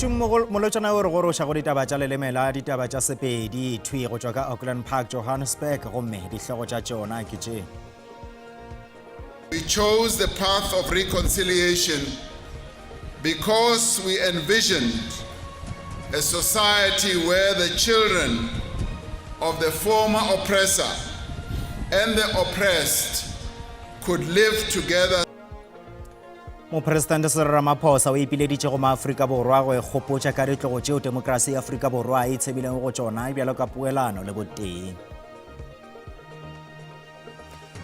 Bešung molotšana o re goroša go ditaba tša leleme la ditaba tša Sepedi thwi go tšwa ka Auckland Park, Johannesburg, gomme dihlogo tša tšona ke tše. We chose the path of reconciliation because we envisioned a society where the children of the former oppressor and the oppressed could live together. Mopresidente Cyril Ramaphosa o ipileditše go maAfrika Borwa go ikgopotša ka ditlogo tšeo temokrasi ya Afrika Borwa e tshebilego go tšona bjalo ka poelano le botee.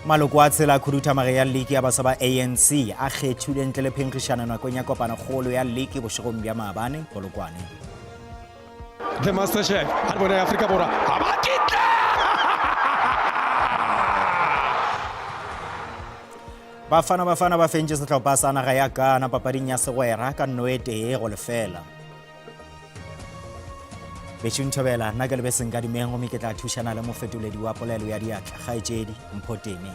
Maloko a tshela khuduthamaga ya liki ya baswa ba ANC a kgethilwe ntle le phenkgišano nakong ya kopanokgolo ya liki bošegong bja maabane Polokwane. The Master Chef, a re bone ya Afrika Borwa, ga ba kitle! Bafana Bafana ba fentše sehlopha sa naga ya Ghana papading ya segwera ka nno e tee go lefela. Bešung Thobela, nna ke Lebeseng Kadimeng gomme ke tla thušana le mofetoledi wa polelo ya diatla, kgaetšedi Mpho Teme.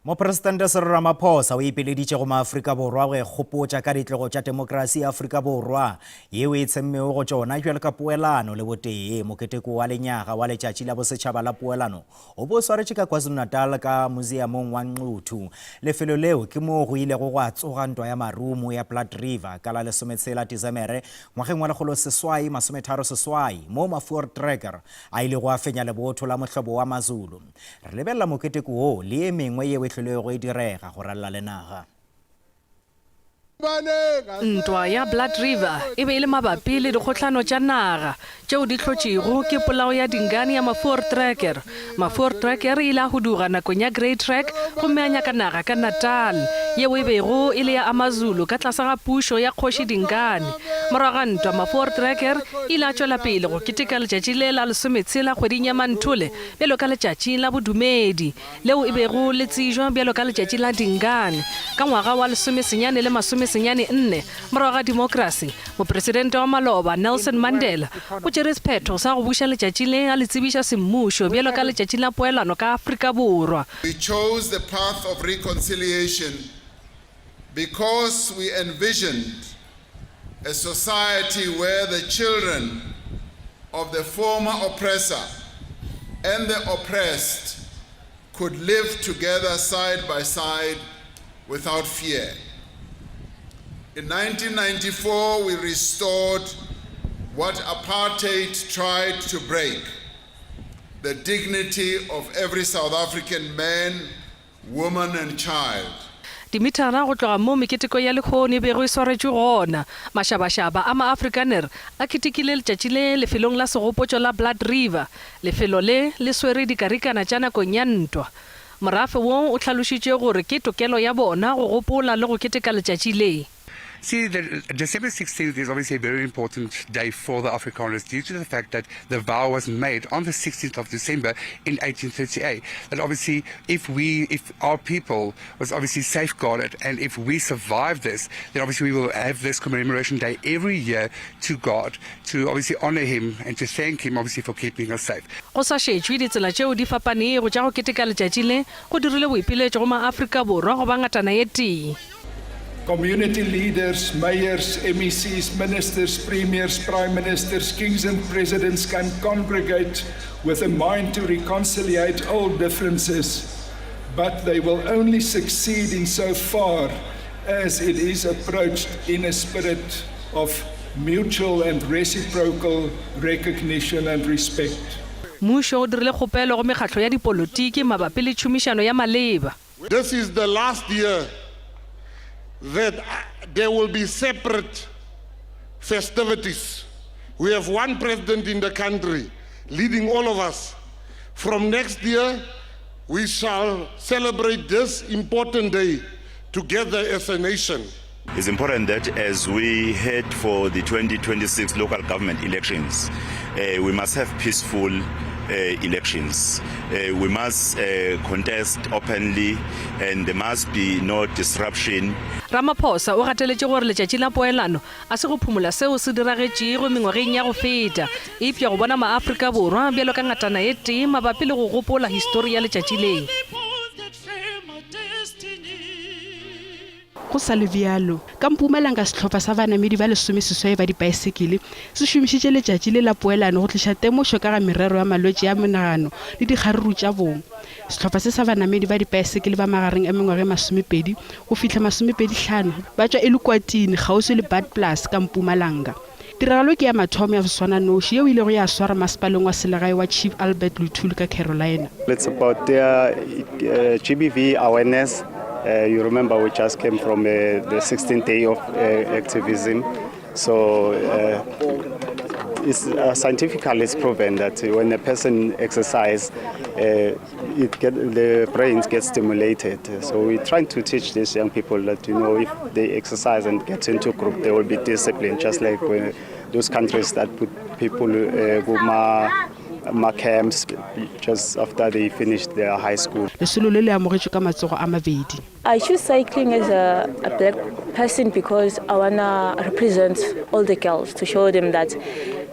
Mopresidente Cyril Ramaphosa o ipileditše go maAfrika Borwa go ikgopotša ka ditlogo tša temokrasi ya Afrika Borwa yeo e tshemmego go tšona bjalo ka poelano le botee. Moketeko wa lenyaga wa Letšatši la Bosetšhaba la Poelano o bo swaretše ka KwaZulu-Natal ka Museamong wa Nquthu. Lefelo leo ke moo go ilego gwa tsoga ntwa ya marumo ya Blood River ka la lesometshela Desemere ngwageng wa 1838 moo ma-Voortrekker a ilego a fenya lebotho la mohlobo wa Mazulu. Re lebelela moketeko wo le ye mengwe yeo e hlolego e direga go ralala le naga. Ntwa ya Blood River e be e le mabapi le dikgohlano tša naga tšeo di hlotšwego ke polao ya Dingane ya ma-Voortrekker. Ma-Voortrekker ile a huduga nakong ya Great Trek gomme a nyaka naga ka Natal, yeo e bego e le ya Amazulu ka tlase ga pušo ya Kgoši Dingane. Morago ga ntwa, ma-Voortrekker ile a tšwela pele go keteka letšatši le la lesometshela kgweding ya Manthole bjalo ka letšatši la bodumedi, leo e bego le tsejwa bjalo ka letšatši la Dingaan. Ka ngwaga wa lesomesenyane le masomesenyane nne morago ga demokrasi, mopresidente wa maloba Nelson Mandela o tšere sephetho sa go buša letšatši le a le tsebiša semmušo bjalo ka letšatši la poelano ka Afrika Borwa. We chose the path of reconciliation because we envisioned a society where the children of the former oppressor and the oppressed could live together side by side without fear. In 1994, we restored what apartheid tried to break the dignity of every South African man, woman and child. Dimithara go tloga moo meketeko ya lehono e bego e swaretšwe gona, mašabašaba a ma-Afrikaner a ketekile letšatši le lefelong la segopotšo la Blood River. Lefelo le le swere dikarikana tša nakong ya ntwa. Morafe wo o hlalošitše gore ke tokelo ya bona go gopola le go keteka letšatši le. See, the December 16th is obviously a very important day for the Afrikaners due to the fact that the vow was made on the 16th of December in 1838. That obviously, if we, if our people was obviously safeguarded and if we survive this, then obviously we will have this commemoration day every year to God, to obviously honor him and to thank him obviously for keeping us safe. Go sa šetšwe ditsela tšeo di fapanego tša go keteka letšatši le, go dirilwe boipiletšo go maAfrika Borwa go ba ngatana ye tee. Community leaders, mayors, MECs, ministers, premiers, prime ministers, kings and presidents can congregate with a mind to reconciliate all differences, but they will only succeed in so far as it is approached in a spirit of mutual and reciprocal recognition and respect. Mmušo o dirile kgopelo go mekgatlo ya dipolotiki mabapi le tšhomišano ya maleba. This is the last year that there will be separate festivities. We have one president in the country leading all of us. From next year, we shall celebrate this important day together as a nation. It's important that as we head for the 2026 local government elections, uh, we must have peaceful elections. We must contest openly and there must be no disruption. Ramaphosa o gateletše gore letšatši la poelano a se go phumola seo se diragetšego mengwageng ya go feta, eupša go bona maAfrika Borwa bjalo ka ngatana e tee mabapi le go gopola histori ya letšatši le. Go sa le bjalo, ka Mpumalanga sehlopha sa banamedi ba lesomeseswai ba dipaesekele se šomišitše letšatši le la poelano go tliša temošo ka ga merero ya malwetši a menagano le dikgaruru tša bong. Sehlopha se sa banamedi ba dipaesekele ba magareng a mengwaga e masomepedi go fihla masomepedihlano ba tšwa Elukwatini kgauswi le Badplaas ka Mpumalanga. Tiragalo ke ya mathomo ya seswananoši yeo e ilego ya swara masepaleng wa selegae wa Chief Albert Luthuli ka Carolina. It's about GBV awareness. You remember we just came from the 16th day of activism. So it's, scientifically it's proven that when a person exercises, it get, the brains get stimulated. So we're trying to teach these young people that, you know, if they exercise and get into group, they will be disciplined, just like when those countries that put people uh, ma camps just after they finish their high school. Lesolo le le amogetšwe ka matsogo a mabedi. I choose cycling as a, a black person because I wanna represent all the girls to show them that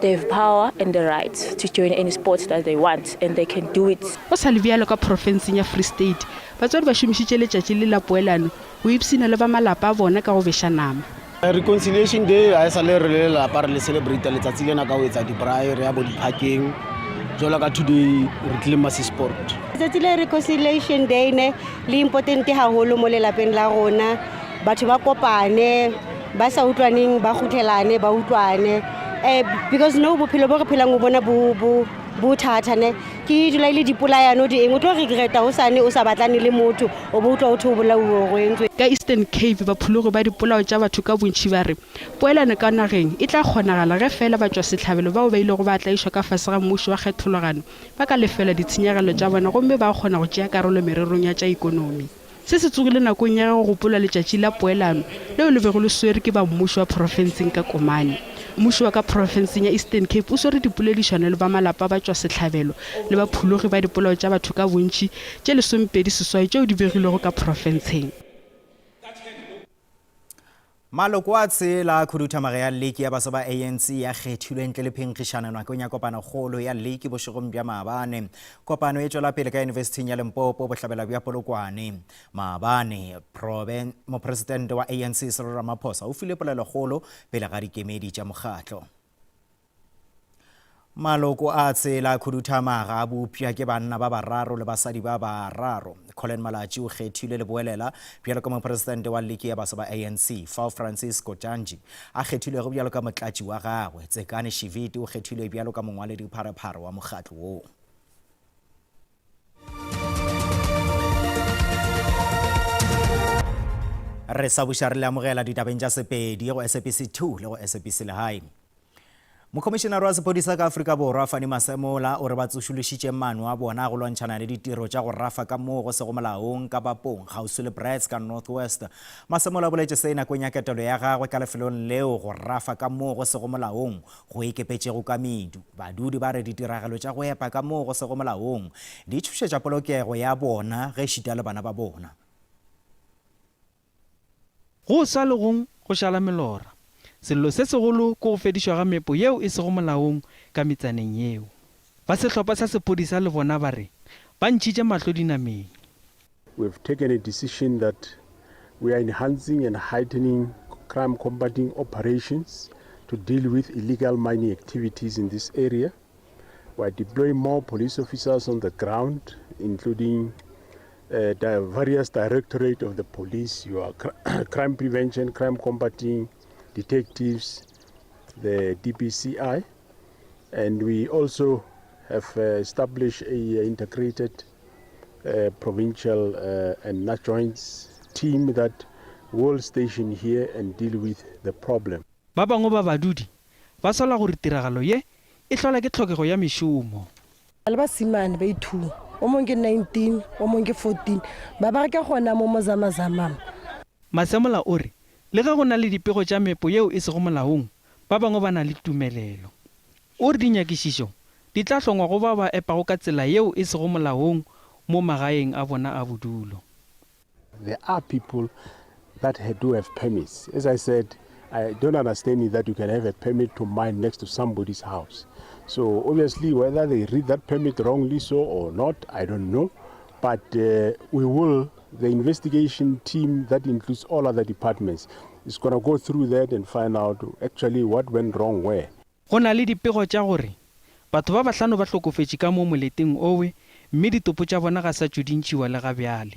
they have power and the right to join any sport that they want and they can do it. Go sa le bjalo ka profenseng ya Free State, batswadi ba šomišitše letšatši le la poelano go ipshina le ba malapa a bona ka go beša nama. Reconciliation Day ha e sa le re le lelapa re le celebrate letsatsi lena ka ho etsa di-braai re ya bo di-parkeng jwalo ka today re tlile Masisport. Letsatsi le Reconciliation Day ne le important haholo mo lelapeng la rona batho ba kopane ba sa utlwaneng ba kgutlelane ba utlwane eh because no bophelo bo re phelang o bona bo bo bo thata ne ke dula e le dipolayano di eng o tlo regreta o sane o sa batlane le motho o bo utlwa o thwe o bolauwe go entswe. Ka Eastern Cape, baphologi ba dipolao tša batho ka bontši ba re poelano ka nageng e tla kgonagala ge feela batšwasehlabelo bao ba ilego ba tlaišwa ka fase ga mmušo wa kgethologano ba ka lefelwa ditshenyegelo tša bona gomme ba kgona go tšea karolo mererong ya tša ikonomi. Se se tsogile nakong ya ge go gopolwa letšatši la poelano leo le bego le swerwe ke ba mmušo wa profenseng ka Komani. Mmušo wa ka profenseng ya Eastern Cape o swere dipoledišano le ba malapa a batšwasehlabelo le baphologi ba dipolao tša batho ka bontši tše 28 tšeo di begilwego ka profenseng. Maloko a tshela a khuduthamaga ya liki ya baswa ba ANC ya kgethilwe ntle le phenkgišano nakong ya kopanokgolo ya liki bošegong bja maabane. Kopano e tšwela pele ka Yunibesithing ya Limpopo, bohlabela bja Polokwane. Maabane, Mopresidente wa ANC Cyril Ramaphosa o file polelokgolo pele ga dikemedi tša mokgatlo. Maloko a tshela khuduthamaga a bopša ke banna ba bararo le basadi ba bararo. Collen Malatji o kgethilwe leboelela bjalo ka mopresidente wa liki ya baswa ba ANC, fao Francis Kotanji a kgethilwego bjalo ka motlatši wa gagwe. Tsekane Shiviti o kgethilwe bjalo ka mongwaledipharephare wa mokgatlo woo. Re sa buša re le amogela ditabeng tša Sepedi go SABC 2 le go SABC Lehae. Mokhomišenare wa sephodisa ka Afrika Borwa Fannie Masemola o re ba tsošološitše maano a bona a go lwantšhana le ditiro tša go rafa ka moo go sego molaong ka Bapong kgauswi le Brits ka North West. Masemola o boletše se nakong ya ketelo ya gagwe ka lefelong leo go rafa ka moo go sego molaong go ikepetšego ka medu. Badudi ba re ditiragalo tša go epa ka moo go sego molaong di tšhošetša polokego ya bona ge šita le bana ba bona. Go swa legong go šala melora. Sello se segolo ke go fedišwa ga meepo yeo e sego molaong ka metsaneng yeo. Ba sehlopha sa sephodisa le bona ba re ba ntšhitše mahlo dinameng. We have taken a decision that we are enhancing and heightening crime combating operations to deal with illegal mining activities in this area. We are deploying more police officers on the ground, including uh, the various directorate of the police, your cr crime prevention, crime combating, detectives, the DPCI. And we also have uh, established a integrated uh, provincial uh, and joints team that will station here and deal with the problem. Ba bangwe ba badudi ba sola gore tiragalo ye e hlola ke tlhokego ya mešomo. Le basimane ba i-two, o mong ke 19, o mong ke 14, ba bereka gona mo Mozamazamam. Masemola o re le ge go na le dipego tša meepo yeo e sego molaong, ba bangwe ba na le tumelelo. O re dinyakišišo di tla hlongwa go bao ba epago ka tsela yeo e sego molaong mo magaeng a bona a bodulo. There are people that do have permits. As I said, I don't understand it that you can have a permit to mine next to somebody's house. So obviously, whether they read that permit wrongly so or not, I don't know. But uh, we will, the investigation team that includes all other departments, is going to go through that and find out actually what went wrong where. Go na le dipego tša gore batho ba bahlano ba hlokofetše ka mo moleteng owe mme ditopo tša bona ga sa tšo di ntšhiwa le ga bjale.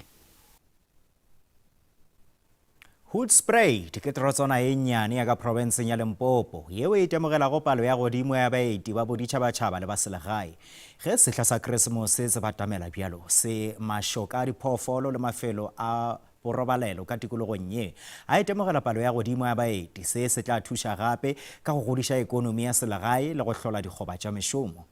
Hoedspruit ke torotswana ye nnyane ya ka profenseng ya Limpopo yeo e itemogelago palo ya godimo ya baeti ba boditšhabatšhaba le ba selegae. Ge sehla sa Keresemose se batamela bjalo, se mašoka a diphoofolo le mafelo a borobalelo ka tikologong ye a itemogela palo ya godimo ya baeti. Se se tla thuša gape ka go godiša ekonomi ya selegae le go hlola dikgoba tša mešomo.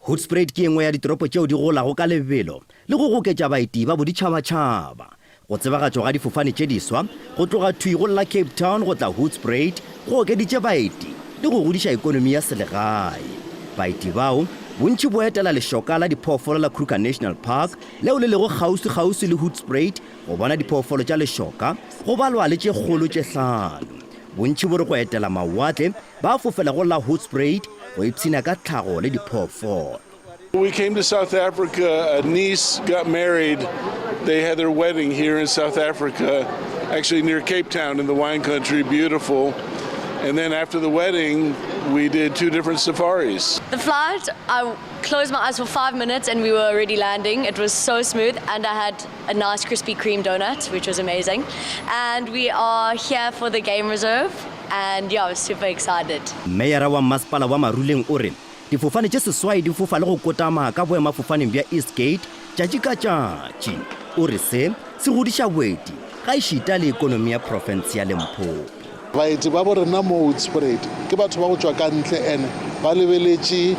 Hoedspruit ke ye nngwe ya ditoropo tšeo di golago ka lebelo le go goketša baeti ba boditšhabatšhaba. Go tsebagatšwa ga difofane tše diswa go tloga thwi go la Cape Town go tla Hoedspruit go okeditše baeti le go godiša ekonomi ya selegae. Baeti bao bontši bo etela lešoka la diphoofolo la Kruger National Park leo le lego kgauswi-kgauswi le Hoedspruit go bona diphoofolo tša lešoka, go balwa le tše kgolo tše hlano. Bontši bo re go etela mawatle Ba fofela go la Hoedspruit go ipshina ka tlhago le diphoofolo. We came to South Africa, a niece got married, they had their wedding here in South Africa, actually near Cape Town in the wine country, beautiful. And then after the wedding, we did two different safaris. The flight, I closed my eyes for five minutes and we were already landing. It was so smooth and I had a nice Krispy Kreme donut, which was amazing. And we are here for the game reserve and yeah, I was super excited. Meyara wa Mmasepala wa Maruleng o re difofane tše seswai di fofa le go kotama ka boemafofaneng bja Eastgate tšatši ka tšatši. O re se se godiša boeti gaešita le ekonomi ya profense ya Limpopo. Baeti ba bo rena mo Hoedspruit ke batho ba go tšwa ka ntle ene ba lebeletše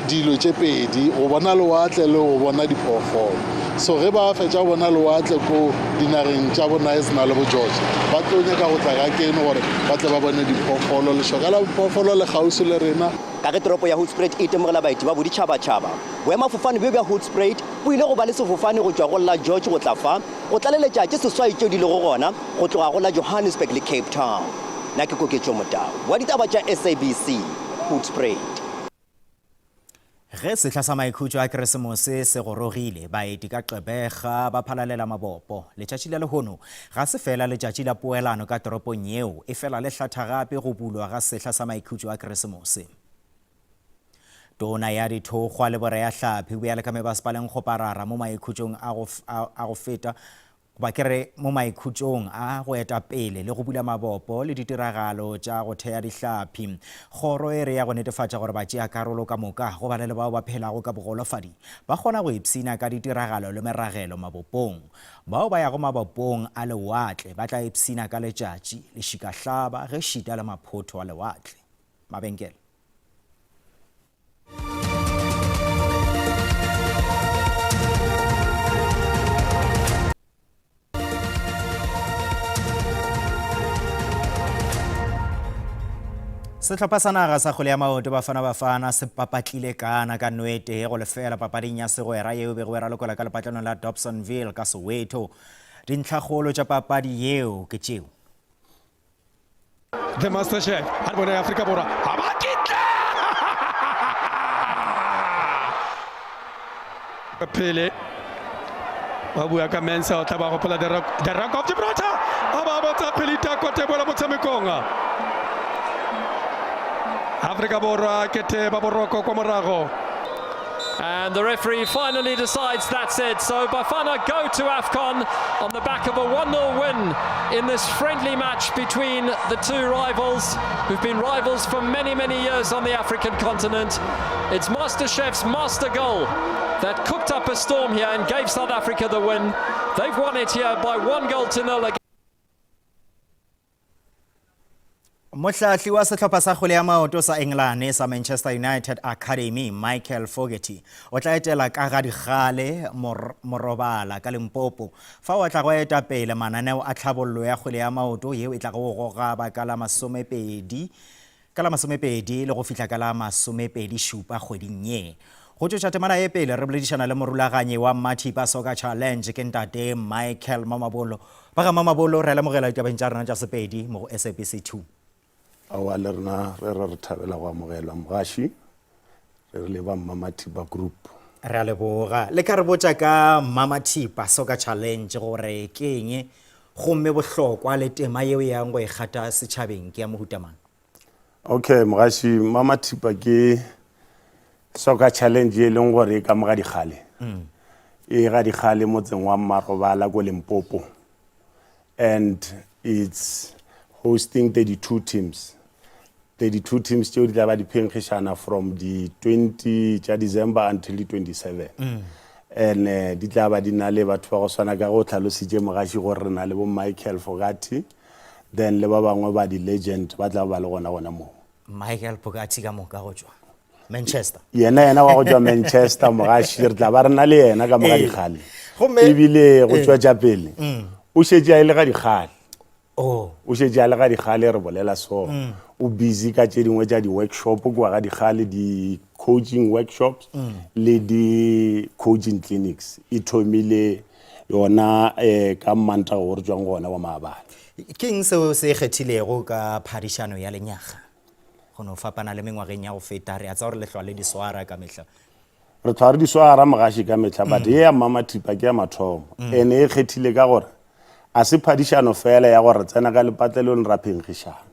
dilo tše pedi, go bona lewatle le go bona diphoofolo. So ge ba fetša go bona lewatle ko dinageng tša bo Knysna le bo George, ba tlo nyaka go tla ga keno gore ba tle ba bone diphoofolo. Lešoka la diphoofolo le kgauswi le rena. Ka ge toropo ya Hoedspruit e itemogela baeti ba boditšhabatšhaba, boemafofane bjo bja Hoedspruit bo ile go ba le sefofane go tšwa go la George go tla fa go tlaleletša tše seswai tšeo di lego gona go tloga go la Johannesburg le Cape Town. Nna ke Koketšo Motau wa ditaba tša SABC, Hoedspruit. Ge sehla sa maikhutšo a Keresemose se gorogile, baeti ka Gqeberha ba phalalela mabopo. Letšatši la lehono ga se feela letšatši la poelano ka toropong yeo, efela le hlatha gape go bulwa ga sehla sa maikhutšo a Keresemose. Tona ya Dithokgwa le Boreahlaphi bjale ka mebasepaleng kgoparara mo maikhutšong a go, a go feta goba ke re mo maikhutšong a go eta pele le go bula mabopo le ditiragalo tša go thea dihlaphi. Kgoro e re ya go netefatša gore batšeakarolo ka moka, go bana le bao ba phelago ka bogolofadi, ba kgona go ipshina ka ditiragalo le meragelo mabopong. Bao ba yago mabopong a lewatle ba tla ipshina ka letšatši, lešikahlaba, gešita le maphotho a lewatle. Mabenkele. Sehlopha sa naga sa kgwele ya maoto Bafana Bafana se papatlile kana ka nwete go lefela papading ya segwera yeo bego e ralokelwa ka lepatlelong la Dobsonville ka Soweto. Dintlhakgolo tša papadi yeo ke tšeo. The Master Chef a re bone Afrika Borwa ga ba kitle pele ba bua ka Mensa o tla ba gopola the rock, the rock of Gibraltar a ba botsa kgwele itakote boela motshamekong Afrika Borwa kete ba boroko kwa morago And the referee finally decides that's it. So Bafana go to AFCON on the back of a 1-0 win in this friendly match between the two rivals who've been rivals for many, many years on the African continent. It's MasterChef's master goal that cooked up a storm here and gave South Africa the win. They've won it here by one goal to nil. Mohlahli wa sehlopha sa kgwele ya maoto sa Engelane sa Manchester United Academy Michael Fogerty o tla etela ka ga Dikgale Morobala ka Limpopo fao a tlago eta pele mananeo a tlhabollo ya kgwele ya maoto yeo e tlago go goga ba ka la masomepedi. ka la masomepedi le go fihla ka la masomepedi šupa kgweding ye. Go tšwetša temana ye pele re boledišana le morulaganyi wa Mathipa Soccer Challenge ke ntate Michael Mamabolo. Ba ga Mamabolo re a lemogela ditabeng tša rena tša Sepedi mo go SABC 2. Aowa le rena re re re thabela go amogelwa mogaši re re le ba Mmamathipa Group. Re a leboga. Le ka re botša ka Mmamathipa Soccer Challenge gore ke eng gomme bohlokwa le tema yeo e yang go e kgatha setšhabeng ke ya mohuta mang? Okay mogaši, Mmamathipa ke Soccer Challenge e leng gore e ka mo ga Dikgale. E ga Dikgale motseng wa Mmarobala ko Limpopo. And it's hosting 32 teams. 32 teams tšeo di tla ba di phenkgišana from di 20 tša December until di 27. And di tla ba di na le batho ba go swana ka go tlhalositše mogaši gore re na le bo Michael Fogati then le ba bangwe ba di legend ba tla ba le gona gona moo. Michael Fogati ka moka go tšwa Manchester. Yena yena wa go tšwa Manchester mogaši re tla ba re na le yena ka moga dikgale. Gomme Ebile go tšwetša pele o šetše a e le ga dikgale. Oh. O šetše a le ga dikgale re bolela so. O busy ka tše dingwe tša di-workshop kua ga dikgale di-coaching workshops le di-coaching clinics. E thomile yona um ka Mantaga wo re tšwang go ona wa maabane. Ke eng seo se kgethilego ka phadišano ya lenyaga? Go no fapana le mengwageng ya go feta, re a tseba gore le hlwa le di swara ka mehla. Re hlwa re di swara mogaši ka mehla, but ye ya Mmamathipa ke ya mathomo. Ene e kgethile ka gore a se phadišano fela ya gore re tsena ka lepatlelong ra phenkgišana.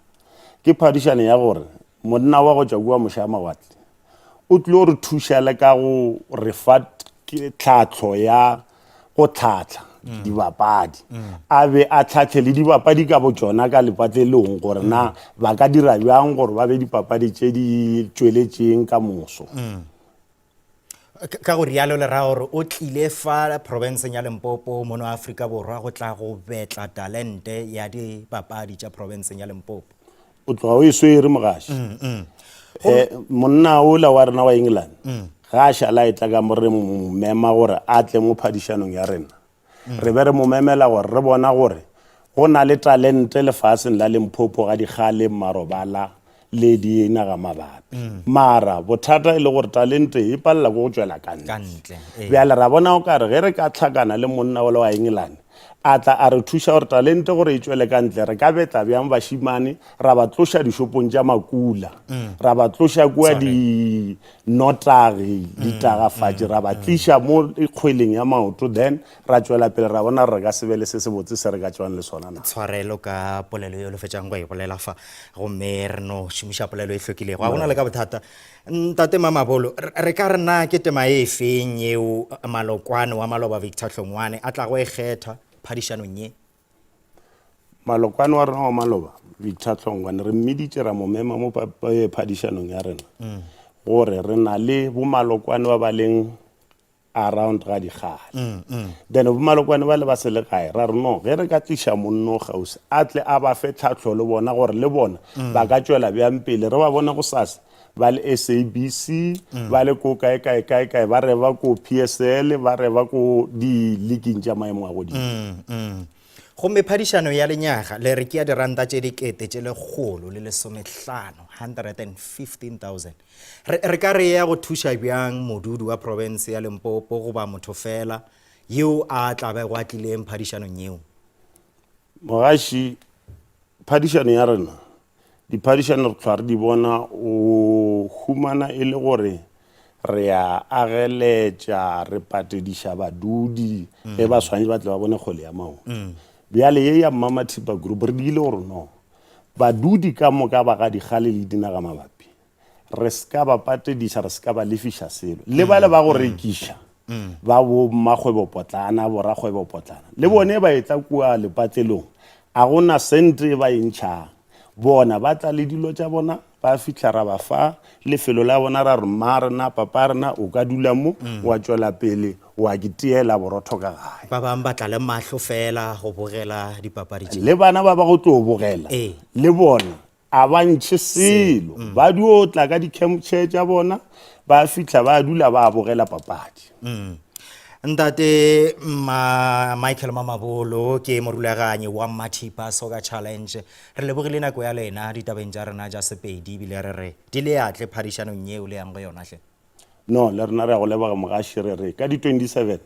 Ke phadišano ya gore monna wa go tšwa kua moše a mawatle o tlilo re thuša le ka go re fa tlhahlo ya go tlhahla dibapadi, a be a tlhahle le dibapadi ka botšona ka lepatlelong gore na ba ka dira bjang gore ba be dipapadi tše di tšweletšeng ka moso. Ka go rialo le ra gore o tlile fa profenseng ya Limpopo mono Afrika Borwa go tla go betla talente ya dipapadi tša profenseng ya Limpopo. O tloga o e swere mogaši. Monna ola wa rena wa England ga a šala a etla ka mo re mo mema gore a tle mo phadišanong ya rena. Re be re mo memela gore re bona gore go na le talente lefaseng la Limpopo ga Dikgale, Mmarobala le dinagamabapi. Mara bothata e le gore talente e palela ke go tšwela ka ntle. Bjale ra bona o kare ge re ka hlakana le monna ola wa Engelane a tla a re thuša gore talente gore e tšwele ka ntle, re ka betla bjang bašemane ra ba tloša dishopong tša makula, ra ba tloša kua dinotagi, ditagafatši, ra ba tliša mo kgweleng ya maoto, then ra tšwela pele ra bona gore re ka se be le se sebotse se re ka tšwang le sona na. Tshwarelo ka polelo yeo le fetšang go e bolela fa, gomme re no šomiša polelo e hlwekilego. Ga go na le ka bothata. Ntate Mamabolo, re ka re na ke tema e feng yeo malokwane wa maloba Victor Hlongwane a tlago e kgetha phadišanong ye? Malokwane wa rena wa maloba Victor Hlongwane re mmiditše ra mo mema mo phadišanong ya rena gore re na le bomalokwane ba ba leng around ga dikgale mm, mm. then bomalokwane ba le ba selegae ra re no ge re ka tliša monno kgauswi a tle a ba fe tlhahlo le bona gore le bona mm. ba ka tšwela bjang pele re ba bone go sase ba le SABC ba le ko kae kae kae kae ba re ba ko PSL ba re ba ko di-leaking tša maemo a godimo Gomme phadišano ya lenyaga le re ke ya diranta tše dikete tše 115, 115,000. Re, re ka re e ya go thuša bjang modudi wa profense ya Limpopo goba motho fela yeo a tla bego a tlileng phadišanong yeo? Mogaši, phadišano ya rena, diphadišano re hlwa re di bona o humana e le gore re a ageletša, re patediša badudi ge ba swanetše ba tle ba bone kgwele ya maoto. Bjale ye ya Mmamathipa Group re diile gore no, badudi ka moka ba ga Dikgale le dinagamabapi re se ka ba patediša, re se ka ba lefiša selo. Le bale ba go rekiša ba bo mmakgwebopotlana, borakgwebopotlana, le bone ba etla kua lepatlelong, a go na sente e ba e ntšhang. Bona ba tla le dilo tša bona, ba fihla ra ba fa lefelo la bona, ra re mma rena, papa rena, o ka dula mo, wa tšwela pele wa ke tiela borotho ka gae. Ba bangwe ba tla le mahlo fela go bogela dipapadi tše. Le bana ba ba go tlo bogela, le bona a ba ntšhe selo, ba dio tla ka di-camp chair tša bona, ba fihla ba dula ba bogela papadi. Ntate Ma Michael Mamabolo ke morulaganyi wa Mathipa Soccer Challenge. Re lebogile nako ya lena ditabeng tša rena tša Sepedi ebile re re di le atle phadišanong yeo le yang go yona hle. No, le rena re a go leboga mogaši re re ka di 27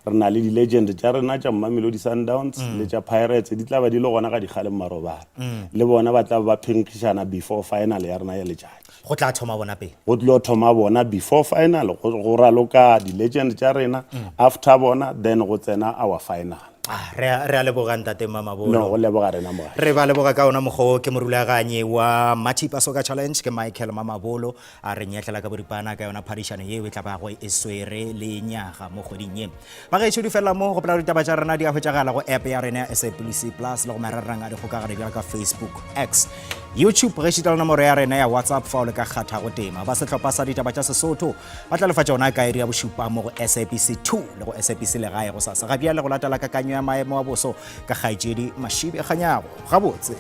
re na le di-legend tša rena tša Mamelodi Sundowns le tša Pirates di tla ba di le gona ga dikgaleng marobalo. Le bona ba tla ba phenkgišana before final ya rena ya letšatši. Go tla thoma bona pele. Go tlilo thoma bona before final go go raloka di-legend tša rena after bona then go tsena our final. Ah, re a re a leboga ntate Mamabolo. No, go leboga rena mogaši. Re ba leboga ka ona mokgwa wo ke morulaganyi wa Mathipa Soccer Challenge ke Michael Mamabolo a re nyetlela ka boripana ka yona phadišano yeo e tla bago e swere le nyaga mo kgweding ye. Bagešo di felela mo, gopola gore ditaba tša rena di a hwetšagala go app ya rena ya SABC Plus le go marerang a dikgokagano bjalo ka Facebook, X, YouTube gešita le nomoro ya rena ya WhatsApp fao le ka kgathago tema. Ba sehlopha sa ditaba tša Sesotho ba tla lefa tšona ka iri ya bošupa mo go SABC 2 le go SABC Legae gosasa. Ga bjale go latela kakanyo ya maemo a boso ka kgaetšedi Mashibi Kganyago. Gabotse.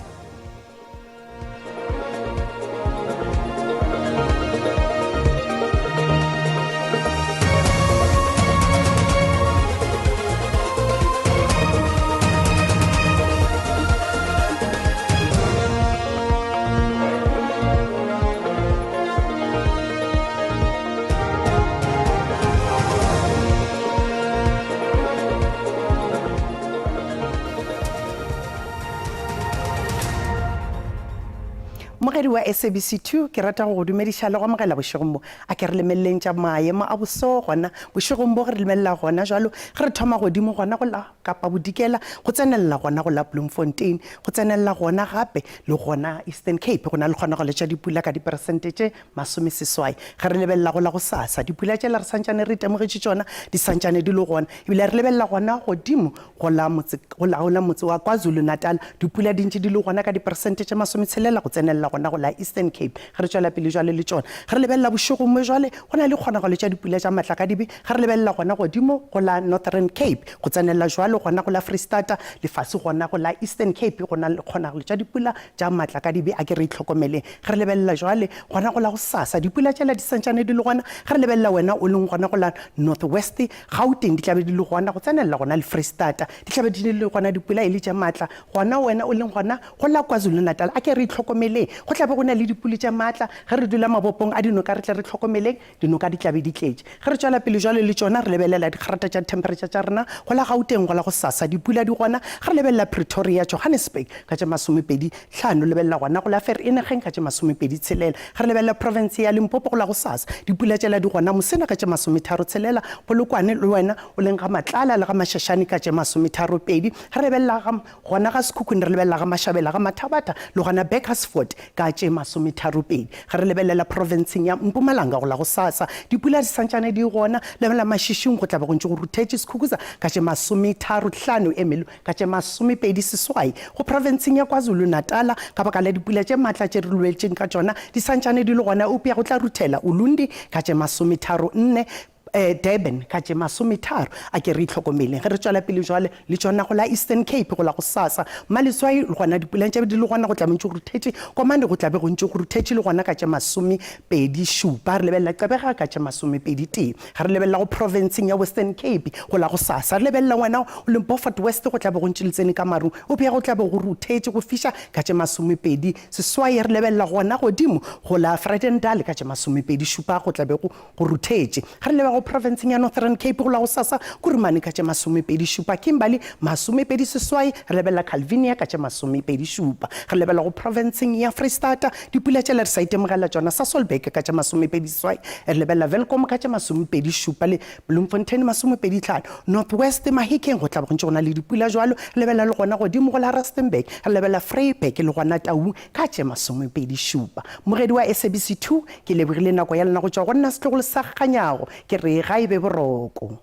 Mmogedi wa SABC 2, ke rata go go dumediša le go amogela bošegong bo. A ke re lemeleleng tša maemo a boso gona bošegong bo, ge re lemelela gona jwalo, ge re thoma godimo gona go la Kapa Bodikela, go tsenelela gona go la Bloemfontein, go tsenelela gona gape le gona Eastern Cape, go na le kgonagalo tša dipula ka diperesente tše 60. Ge re lebelela go la gosasa, dipula tšela re santšane re itemogetše tšona di santšane di le gona, ebile re lebelela gona godimo go la motse, go la, go la motse wa KwaZulu-Natal, dipula di ntše di le gona ka diperesente tše 60 go tsenelela gona go la Eastern Cape. Ge re tšwela pele jwale le tšona, ge re lebelela bošegong mo jwale, go na le kgonagalo tša dipula tša matlakadibe. Ge re lebelela gona godimo go la Northern Cape, go tsenelela jwalo gona go la Freistata, le fase gona go la Eastern Cape, go na le kgonagalo tša dipula tša matlakadibe. A ke re itlhokomeleng. Ge re lebelela jwale gona go la gosasa, dipula tšela di santšane di le gona. Ge re lebelela wena o leng gona go la North West, Gauteng, di tla be di le gona, go tsenelela gona le Freistata, di tla be di le gona dipula e le tše maatla. Gona wena o leng gona go la KwaZulu-Natal, a ke re itlhokomeleng. Go tla be go na le dipula tše maatla. Ge re dula mabopong a dinoka, re tle re hlokomeleng, dinoka di tla be di tletše. Ge re tšwela pele jwale le tšona, re lebelela dikgrata tša dithempheretšha tša rena go la Gauteng, go la gosasa, dipula di gona. Ge re lebelela Pretoria, Johannesburg ka tše 25, lebelela gona go la Vereeniging ka tše 26. Ge re lebelela profense ya Limpopo go la gosasa, dipula tšela di gona Musina ka tše 36, Polokwane le wena o leng ga Matlala le ga Mashashane ka tše 32. Ge re lebelela ga Gona ga Sekhukhune re lebelela ga Mashabela, ga Mathabatha le gona Burgersfort ka tše 32. Ge re lebelela profenseng ya Mpumalanga go la gosasa, dipula di santšane di gona, lebelela Mashishing go tla be go ntše go ruthetše Sekhukhuza ka tše 35 Ermelo ka tše 28. Go profenseng ya KwaZulu-Natala ka baka la dipula tše matla tše re lweletšeng ka tšona di santšane di le gona eupša go tla ruthela Ulundi ka tše 34. Durban ka tše 30. A ke re itlhokomeleng ge re tšwela pele jwale le tšona go la Eastern Cape go la gosasa. Mmaletswai le gona dipuleng tša be di le gona go tla be ntše go ruthetše, Komane go tla be go ntše go ruthetše le gona ka tše 27. Re lebelela Gqeberha ka tše 21. Ge re lebelela go profenseng ya Western Cape go la gosasa, re lebelela wena o leng Beaufort West go tla be go ntše le tsene ka marung eupša go tla be go ruthetše go fiša ka tše 28. Re lebelela gona godimo go la Vredendal ka tše 27 go tla be go Go ruthetše. Ge re leba go profenseng ya Northern Cape go la gosasa, Kurumane ka tše 27, Kimberley 28, re lebelela Calvinia ka tše 27. Ge re lebelela go profenseng ya Freistata, dipula tšela re sa itemogela tšona, Sasolburg ka tše 28, re lebelela Welkom ka tše 27 le Bloemfontein 25. North West, Mahikeng go tla be go ntše go na le dipula jwalo, re lebelela le gona godimo go la Rustenburg, re lebelela Vryburg le gona Taung ka tše 27. Mmogedi wa SABC 2, Ke lebogile nako ya lena go tšwa go nna setlogolo sa Kganyago. Ke re ga e be boroko.